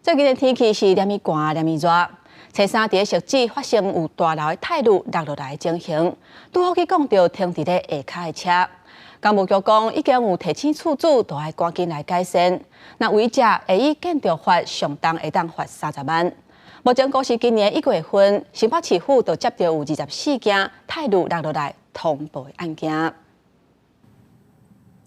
最近的天氣是連日寒連日熱，初三佇咧汐止發生有大樓的鐵路落落來的情形，拄好去摃著停佇咧下跤的車。工務局講已經有提醒厝主，都愛趕緊來改善。若違者會依建築法上重會當罰30萬。目前光是今年1月份，新北市府就接著有24件鐵路落落來通報的案件。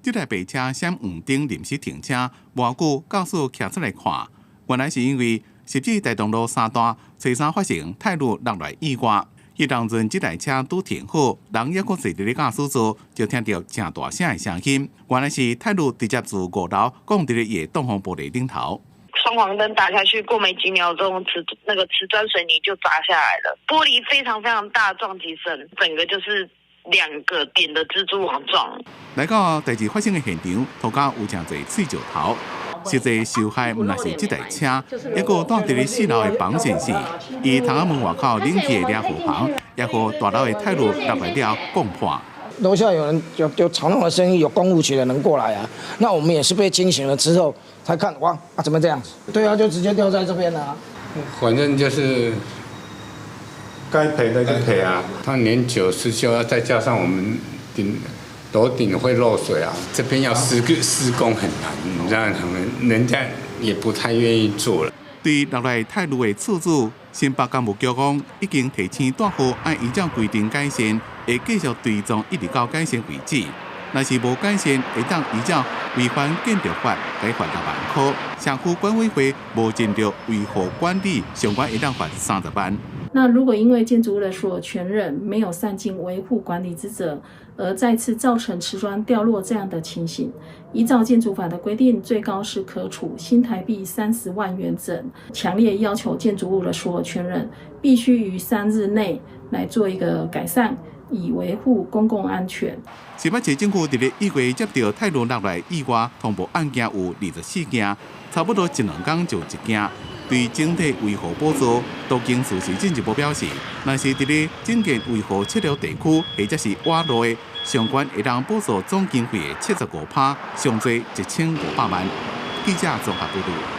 這台白車閃黃燈臨時停車，無偌久駕駛徛出來看，原來是因為汐止大同路三段初三發生鐵路落來意外。彼當陣這台車拄停好，人猶閣坐佇咧駕駛座，就聽著誠大聲的聲音。原來是鐵路直接自五樓摃佇咧伊的擋風玻璃頂頭。雙黃燈打下去，過沒幾秒鐘，那個瓷磚水泥就砸下來了，玻璃非常非常大撞擊聲，整個就是兩個點的蜘蛛網狀。來到代誌發生的現場，塗跤有誠濟碎石頭。實際受害毋但是這台車，猶閣蹛佇咧四樓的綁線線，伊窗仔門外口冷氣的冷喉房，也予大樓的鐵路落來了摃破。樓下有人有吵鬧的聲音，有公務局的人過來啊，那我們也是被驚醒了之後才看，哇，啊，怎麼這樣子？對啊，就直接掉在這邊了。反正就是該賠的就賠啊。它年久失修，再加上我們頂樓頂會漏水啊，這邊要施工很難，你知道他們人家也不太願意做了。對落來鐵路的厝主，新北工務局講已經提醒住戶愛依照規定改善，會繼續追蹤一直到改善為止。若是無改善，會當依照違反建築法來罰6萬塊。社區管委會無盡著維護管理，上懸會當罰30萬。那如果因為建築物的所有權人沒有善盡維護管理之責，而再次造成瓷磚掉落這樣的情形，依照建築法的規定，最高是可處新台幣30萬元整。強烈要求建築物的所有權人必須於3日內來做一個改善，以維護公共安全。新北市政府佇咧1月接著鐵路落來意外通報案件有24件，差不多一兩工就一件。對整體維護補助，都更事實進一步表示，若是佇咧整建維護撤掉地區或者是挖路的，上懸會當補助總經費的75%，上濟1500萬。記者綜合報導。